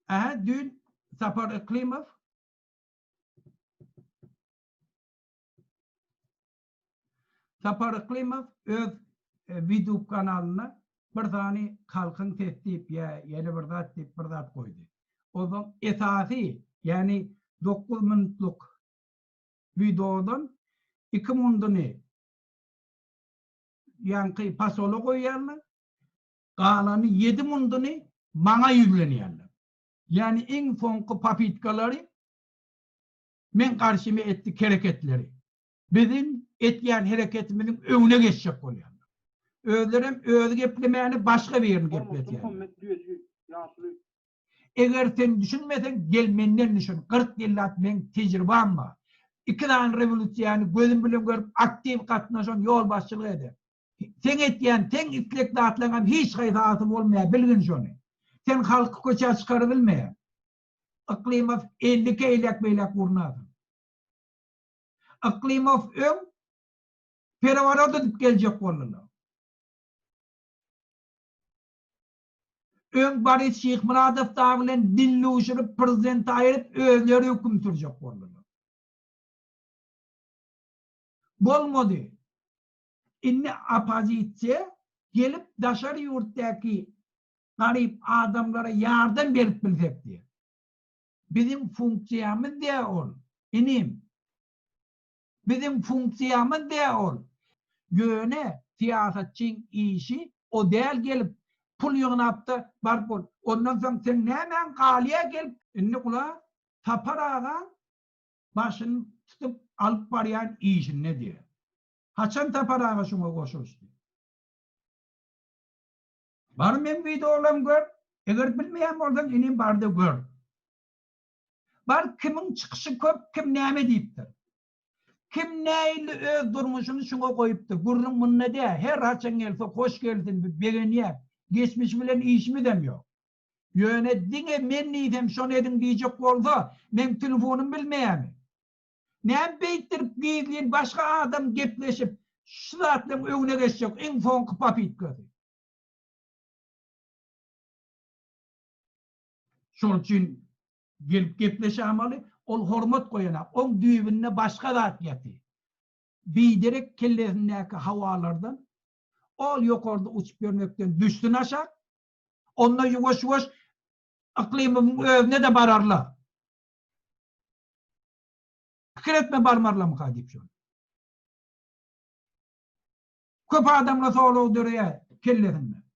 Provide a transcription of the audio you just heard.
Ähä düýn Sapar Yklymow Sapar Yklymow öz Widub kanalynda bir sany Halkyň sesi diýip ýa ýene bir zat diýip bir zat goýdy. Onsoň esasy, ýagny dokuz minutlyk wideodan iki mundyny ýaňky posola goýýarlar, galany ýedi mundyny maňa ýüzlenýärler. Ýagny iň soňky popitkalary meň garşyma etdik hereketleri. Biziň etýän hereketimiziň öňüne geçjek bolýarlar. Özlerem özi geplemäni başga birini Hormatly gepletýärler. Muhammet Düýeji ýaşuly. Eger sen düşünmeseň gel menden düşün. 40 ýyllap meň tejribam bar. Iki sany rewolýusiýany gözüm bilen görüp aktiw gatnaşan ýolbaşçylyk eden. Seň etýän seň islek zatlaňam hiç haýsy asy bolmaýar bilgin şony. Sen halky köçä çykarybilmeýäň. Yklymow 52 eýläk beýläk gurnasyň. Yklymow öň pereworot edip geljek boldular. Öň Boris Şyhmyradow dagy bilen dil duşuryp prezidenti aýyryp özleri höküm sürjek boldular. Bolmady. Indi oppozisiýa gelip daşary ýurtdaky garyp adamlara ýardam berip bilsek diýip. Biziň funksiýamyz dä ol, inim. Biziň funksiýamyz dä ol. Ýöne syýasatçyň işi o däl gelip pul ýygnapda baryp ol. Ondan soň seň nämäň galýa gelip. Indi gulak Sapar agaň başyny tutup alyp barýan işinde diýýär. Haçan Sapar aga şuňa goşulyşdy? Bar meň wideolarym gör. Eger bilmeýän bolsaň inim barda gör. Bar kimiň çykyşy köp kim näme diýipdir. Kim nähili öz durmuşyny şuňa goýupdyr. Gürrüň munda däl. Her haçan gelse hoş gelsin biz begenýäs. Geçmiş bilen işimizem ýok. Ýöne diňe men diýsem şony ediň diýjek bolsa meň telefonym bilmeýärmi? Näme beýtdirip gizlin başga adam gepleşip şu zatlaryň öňüne geçjek iň soňky popytkasy. Şol üçin gelip gepleşamaly, ol hormat goýanak, oň düýbünde başga zat ýaty. Biderek kellesindäki hawalardan ol ýokarda uçup ýörmekden düşsün aşak, onda ýuwaş-ýuwaş Yklymowyň özüne-de bararlar. Pikir etme barmarlamyka diýip şony. Köp adamla sorag döreýär kellesinde.